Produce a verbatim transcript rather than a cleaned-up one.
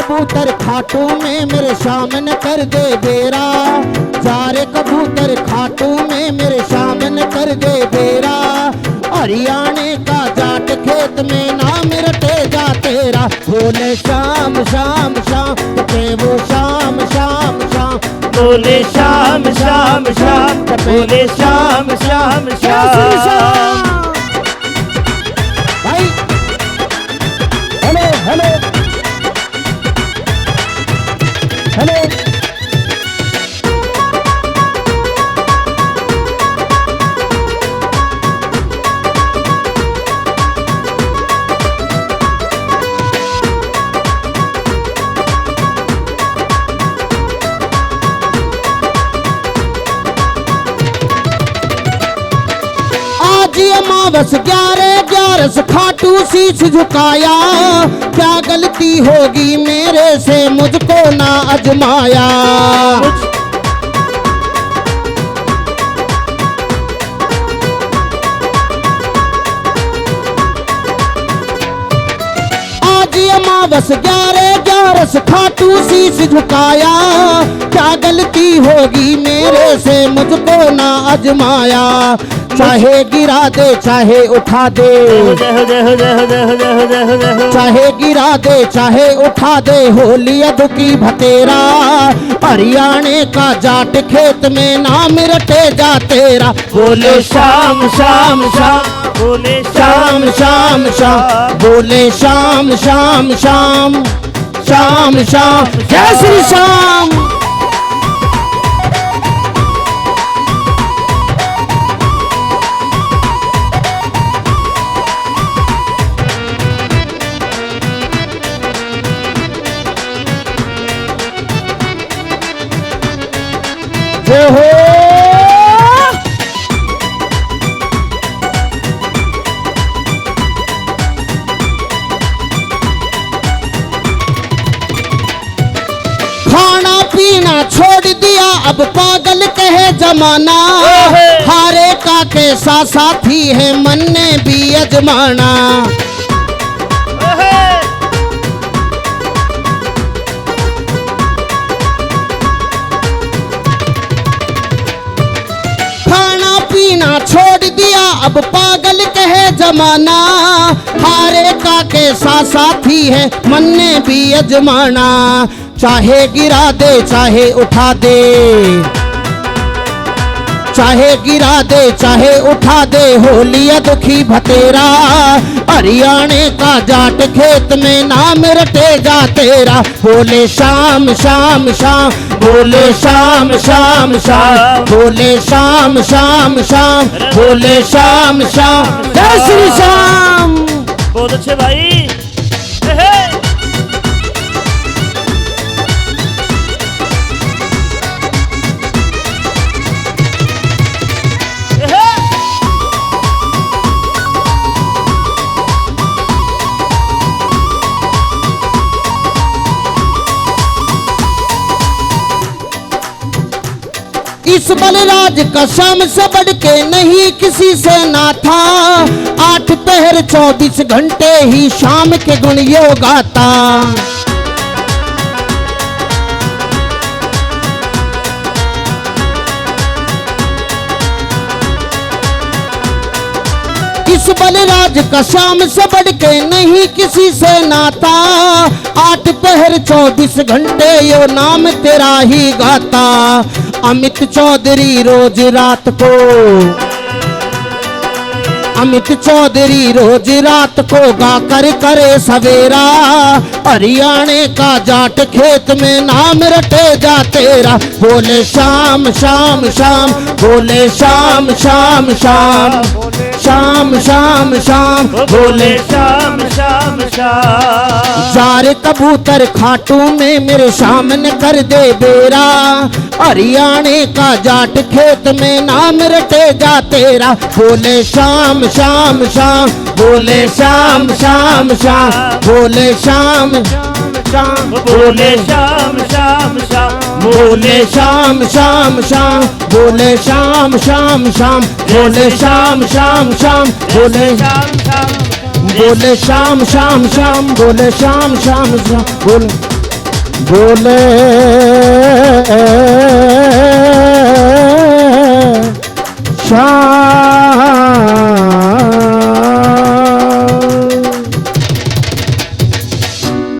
कबूतर खाटू में मेरे शामन कर दे बेरा, जा रे कबूतर खाटू में मेरे शामन कर दे बेरा। हरियाणे का जाट खेत में नाम रटे जा तेरा। बोले श्याम श्याम श्याम, के वो श्याम श्याम श्याम। बोले श्याम श्याम श्याम, बोले श्याम श्याम श्याम। भाई, हेलो, हेलो, हेलो। आज अमावस ग्यारह ग्यारस खाटू शीश झुकाया, क्या गलती होगी मेरे से मुझको ना आजमाया। आज अमावस ग्यारह ग्यारस खाटू शीश झुकाया, क्या गलती होगी मेरे से मुझको ना आजमाया। चाहे गिरा दे चाहे उठा दे, जय हो, जय हो, जय हो। चाहे गिरा दे चाहे उठा दे, होली अद की भतेरा। हरियाणे का जाट खेत में नाम रटे जा तेरा। बोले श्याम श्याम श्याम, बोले श्याम श्याम श्याम, बोले श्याम श्याम श्याम, श्याम श्याम, जय श्री श्याम। जय हो। खाना पीना छोड़ दिया, अब पागल कहे जमाना। ओहे। हारे का कैसा साथी है, मन ने भी अजमाना। ओहे। खाना पीना छोड़ दिया, अब पागल कहे जमाना। हारे का कैसा साथी है, मन ने भी अजमाना। चाहे गिरा दे चाहे उठा दे, चाहे गिरा दे चाहे उठा दे, होली अद की भतेरा। हरियाणे का जाट खेत में नाम रटे जा तेरा। बोले श्याम श्याम श्याम, बोले श्याम श्याम श्याम, बोले श्याम श्याम श्याम, बोले श्याम श्याम। जय श्री श्याम। बहुत अच्छे भाई। हे, हे। हे, हे। इस बलराज का श्याम से बढ़ के नहीं किसी से ना था। आठ पहर चौबीस घंटे ही श्याम के गुण यो गाता। इस बलराज का श्याम से बढ़ के नहीं किसी से नाता। आठ पहर चौबीस घंटे यो नाम तेरा ही गाता। अमित चौधरी रोज रात को, अमित चौधरी रोज रात को गाकर करे सवेरा। हरियाणे का जाट खेत में नाम रटे जा तेरा। बोले श्याम श्याम श्याम, बोले श्याम श्याम श्याम, श्याम श्याम श्याम, बोले श्याम श्याम श्याम। जा रे कबूतर खाटू में मेरे श्याम ने कर दे बेरा। हरियाणे का जाट खेत में नाम रटे जा तेरा। बोले श्याम श्याम श्याम, बोले श्याम श्याम श्याम, बोले श्याम श्याम, बोले श्याम श्याम श्याम, बोले श्याम श्याम श्याम, बोले श्याम श्याम श्याम, बोले श्याम श्याम श्याम, बोले श्याम श्याम, बोले श्याम श्याम श्याम, बोले श्याम श्याम श्याम, बोले बोले